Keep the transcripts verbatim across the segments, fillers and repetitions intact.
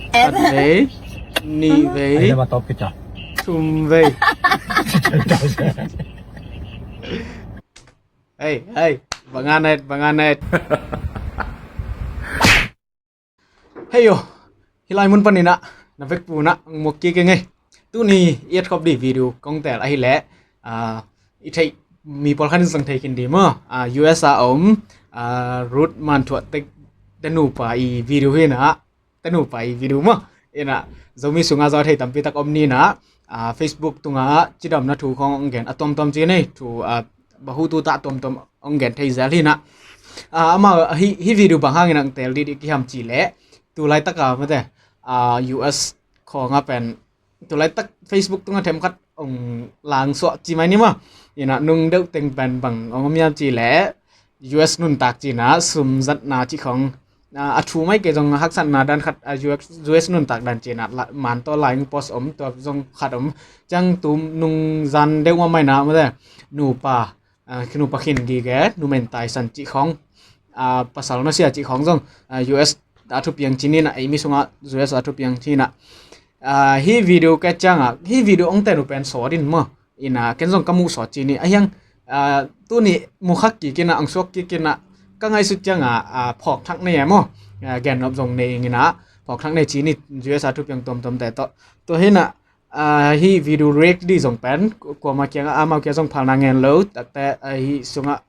Khat vei, nih vei, thum vei. Hei, hei, bang a na et, bang a na et. Hei yo, hih lai mun panin ah na vekpi un ah hong muak kik ing ei. Tuni i et khop ding video kong tel ahih leh, ah, i theih mi pawlkhat in zong thei khin ding maw. Ah, U S a om, ah, Ruth Manthuah Tek, te nupa i video hi in ah, te nupa i video maw. In ah, Zomi sungah zong a thei tampi tak om ni in ah, ah, Facebook tungah cidamna thu khawng hong gen a tuamtuam ci ni, thu, ah, bahu tu ta tuamtuam hong gen thei zel hi in ah. Ah, amau hih, hih video bang hangin hong tel ding, ding kihiam cih leh, tu laitak a mate, ah, U S khawng ah pen, tu laitak Facebook tungah themkhat hong langsuah ci mai ni maw. In ah nung deuh teng pen bang hong om hiam cih leh, U S nuntak ci in ah sum zatna cih khawng, ah, a thu mai kei zong haksatna dan khat, ah, U S, U S nuntak dan ci in ah la-, man tawh lai hong post om, tua zong khat om. Ciang tu nung zan deuh mahmah in ah mate, nupa, ah, nupa khin gige, numen taisan cih khawng, ah, pasal nusia cih khawng zong, ah, U S a thupiang ci ni in ah, ei mi sungah U S a thupiang ci in ah. Ah, hih video ka et ciangah, hih video hong tel uh pen sawt in maw. In ah, ken zong ka muh sawt ci ni. Ahih hang, ah, tuni mu kha kik in ah, hong suak kik in ah, ka ngaihsut ciangah, ah, phawk thak nei e maw. Ah, gen nop zong nei ing in ah, phawk thak nei ci ni, U S a thupiang tuamtuamte tawh. Tua hi in ah, ah, hih video react ding zong pen, ku-, kuamah kiangah, amau kiang zong phalna ngen lo, takte, ah, hih sungah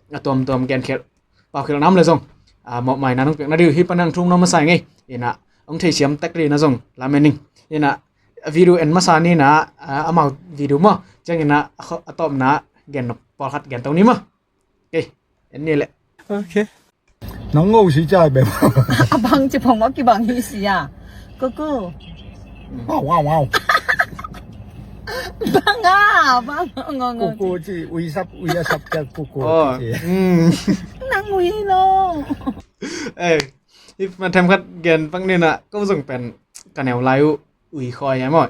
a tuamtuam genkhialh, paukhialhna om leh zong, ah, mawhmaina nong piakna ding uh hih pan hong thum nuam masa ing ei. In ah, hong theisiam tek ding in ah zong lamen ing. In ah, video en masa ni in ah, ah, amau video maw. Ciangin ah, a kho-, a tawpna gen nop pawlkhat gen to ni maw. Ok, en ni leh. Ok. Nang ngo si cai bem. A bang ci phong maw, kibang hi si a. Kuku. Wow, wow, wow. Bang a, bang a, ngo, ngo. Kuku ci, ui sap, ui a sap ciat kuku ci. Oh, mm. Nang ui lo. Eh, if ma themkhat gen pak ni in ah, ko zong pen ka neu lai uh Ui Khoi e maw.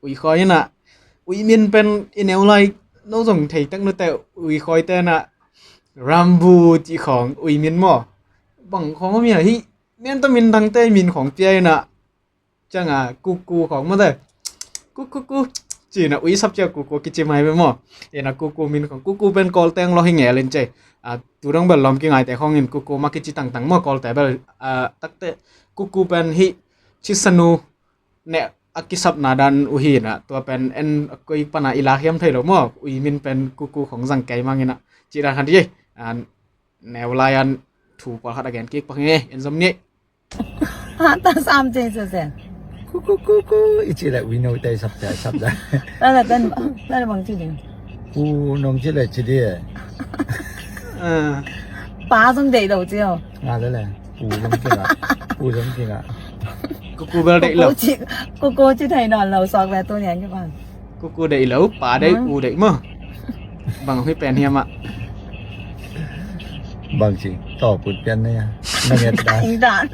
Ui Khoi in ah, Ui Min pen i neu lai, no zong thei tak nu teh, Ui Khoi te in ah, Rambu cih khawng, Ui Min maw. Bang khawng om hiam, hih, min tawh min dangte min khawng pia in ah, ciangah, Kuku khawng mate. Kuku, ku, ci in ah, ui sap ciang Kuku kici mai ve maw. In ah, Kuku min khawng, Kuku pen Kawlte hong lawh hi ngel in ci. Ah, tu dong bel lawm kingaite khawng in Kuku mah kici tangtang maw, Kawlte bel, ah, takte, Kuku pen hih, Chisanu neh a kisapna dan uh hi in ah, tua pen en a koi pan a i lak hiam thei lo maw. Ui Min pen Kuku khawng zang kei mang in ah, cih dan khat hi. Ah, neu lai-in thu pawlkhat a gen kik pak hi, en zom ni. Ha, ta sam ce se se. Kuku, kuku, i ci leh ui no te sap te sap da. Ta la tan, ta la bang ci ding. Pu nong ci leh ci ding. Ah. Pa zong deih lo ci o. Nga lele. Pu zong ci nga. Pu zong ci nga. Kuku bel deih lo. Kuku ci, kuku ci thei nawn lo, suak ve tu nian kipan. Kuku deih lo, pa deih, pu deih maw. Bang hih pen hiam ah. Bang ci, tawp ut pian na hia. Na nget dan. Ing dan.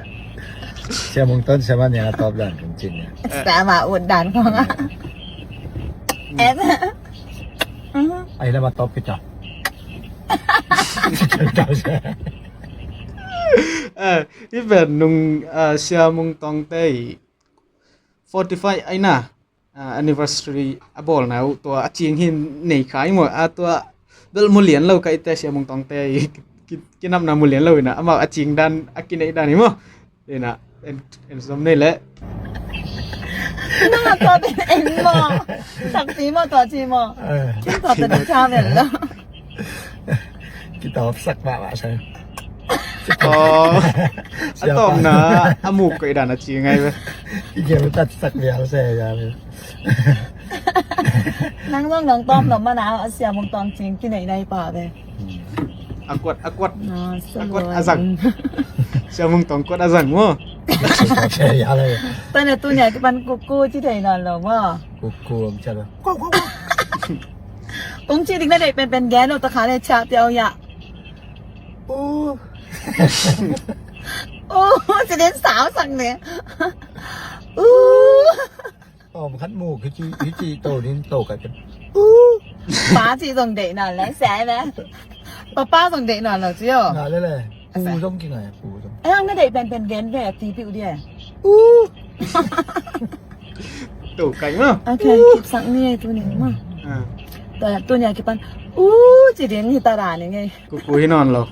Sia Mung Ton, Sia Man Niang a tawp dan kum cin hia. Sia Ma ut dan khong a. Eh. Ai la ma tawp kita. Eh, hih pen nung, ah, Sia Mung Tawngte i forty five aina, ah, anniversary a bawlna uh, tua a cing hi nei kha i maw, ah, tua bel mu lian lo ka i te Sia Mung Tawngte i ki-, ki-, kinapna mu lian lo in ah, amau a cing dan, a kineih dan i maw. In ah, en, en zom nei leh. Nang a tua pen en maw. Sak ci maw, tua ci maw. Eh. Kin tua pen ka pen lo. Kitawp sak mahmah sa. Oh. A tawpna a muk koih dan a ci ngai ve. I gel tat sak vial sa ya ve. Nang zong nong tawp nop mana, a Sia Mung Tawng cing kineih nai pa ve. A kuat, a kuat. A kuat a zang. Sia Mung Tawng kuat a zang maw. Tana tu nia kipan kuku ci thei nawn lo maw. Kuku om ciat lo. Kong ci ding na deih penpen gen lo, ta kha le ciah piau ya. Uh. Uh, ci den sau sak ne. Uh. Tawm khat mu, kici, kici to din to khat. Uh. Pa ci zong deih nawn le, sai le. Papa zong deih nawn lo ci o. Nga le le. Pu zong ki ngai, pu zong. Ai, ang na deih penpen gen ve, a ti piu dia. Uh. To kai maw. Okay, kipsak ni ei tuni maw. Ah. Tuni a kipan u ci ding hi ta dan ing ei. Kuku hi nawn lo.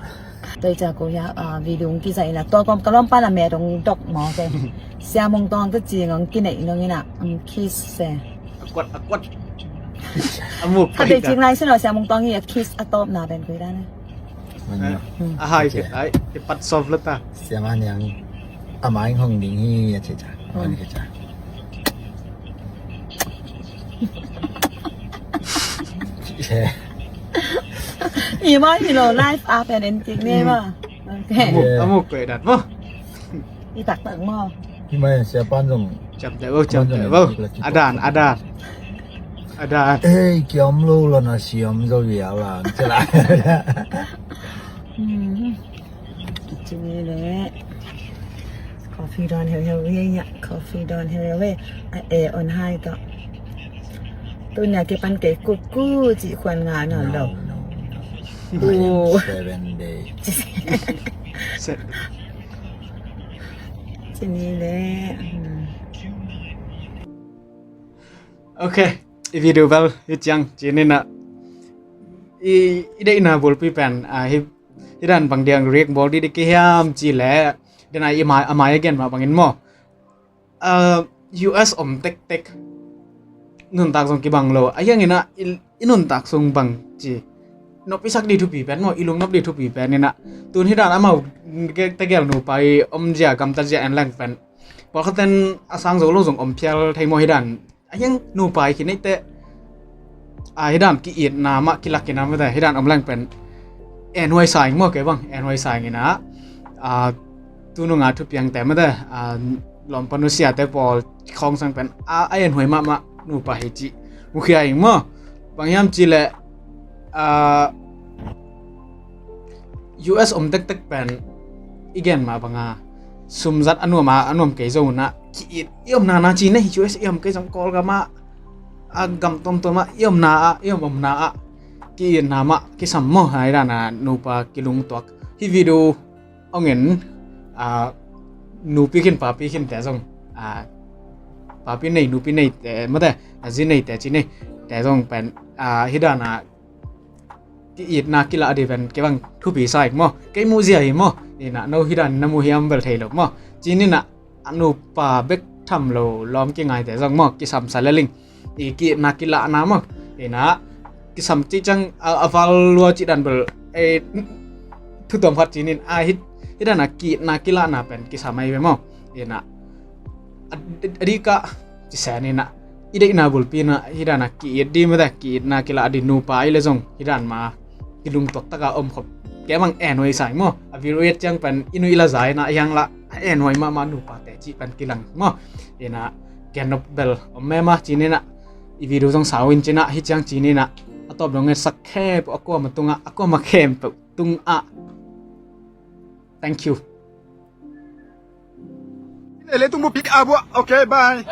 Tua hi ciang ko hia video hong kiza in a tua kawm ka lawmpa na me dong dok maw ke. Sia Mung Tawng te cing hong kineih nong in a kiss se. A kuat a kuat. A muk. Kha dei cing lai sin lo Sia Mung Tawng hi a kiss a tawpna pen koi dan a. A hai kit ai kipat sawp lo ta. Sia Ma Niang a mai hong ding hi a ci ca. Tua hi ca. I maw hi lo live a pen en kik ni maw. Okay. A muk koi dan maw. I taktak maw. Hi mai Sia Pan zong. Ciamteh vo, ciamteh vo. A dan, a dan. A dan. Ei kiam lo lo na siam zo vial a ci lai. Ci ni leh. Coffee dawn heuheu hi a, coffee dawn heuheu hi a. A e on hai tawh. Tuni a kipan kei kuku cih khuan nga nawn lo. Seven day. Ci ni leh. Okay, i video bel hi ciang ci ni na. I deihna bulpi pen a hi hi dan bang diang react bawl dih dih ki hiam ci leh. Den a i mai a mai a gen mah bangin maw. U S om tektek nuntak zong kibang lo a hiang in a i nuntak sung bang ci. Nop i sak dih thupi pen maw, i lungnop dih thupi pen in a. Tun hi dan amau tegel nupa i om zia gamtat zia en leng pen pawlkhat ten a sang zo lo zong om phial thei maw hi dan. A hiang nupa i khin eite a hi dan ki-itna mah kilak ina mate hi dan om leng pen en huai sa ing maw kei bang en huai sa ing ina. Tununga thupiangte mate lawmpa nusiate pawl khawng sang pen a en huai mahmah nupa hi cih mukhia ing maw. Bang hiam cih leh U S om tektek pen i gen mah banga sumzat a nuam a a nuam kei zo unah ki-it i omna na ci nei. U S i om kei zong Kawlgam ah a gam tuamtuam ah i omna ah i om omna ah ki-itna mah kisam maw. Hai dana nupa kilungtuak hi video ong en nupi khin papi khinte zong papi nei nupi neite mate a zi neite ci nei te zong pen hi dana ki-itna kilah dih pen kei bang thupi sa ik maw. Kei muh zia hi maw. Inah no hi dan na muh hiam bel thei lo maw. Ci ninah a nupa bek tham lo lawm kingaite zong maw kisamsa leling i ki-itna kilahna maw. Inah kisam cih ciang a val lua cih dan bel ei thutuam khat ci nin a hi dana ki-itna kilahna pen kisam ahi ve maw. Inah a dikah cisen inah i deihna bulpi inah hi dana ki-it di mate ki-itna kilah di nupa ahi le zong hi dan ma kilungtuak taka om khop kei mang en huai sa ing maw. A vil uit ciang pen i nuih la za inah a hiang lah a en huai mahmah nupa teci pen kilang maw. Inah kian nop bel om mema ci ninah i video zong sau in cinah hi ciang ci ninah a tawp dong ngetsak khempeuh a kuama tungah a kuama khempeuh tungah. Thank you. Ele tung bu pik a bua. Okay, bye.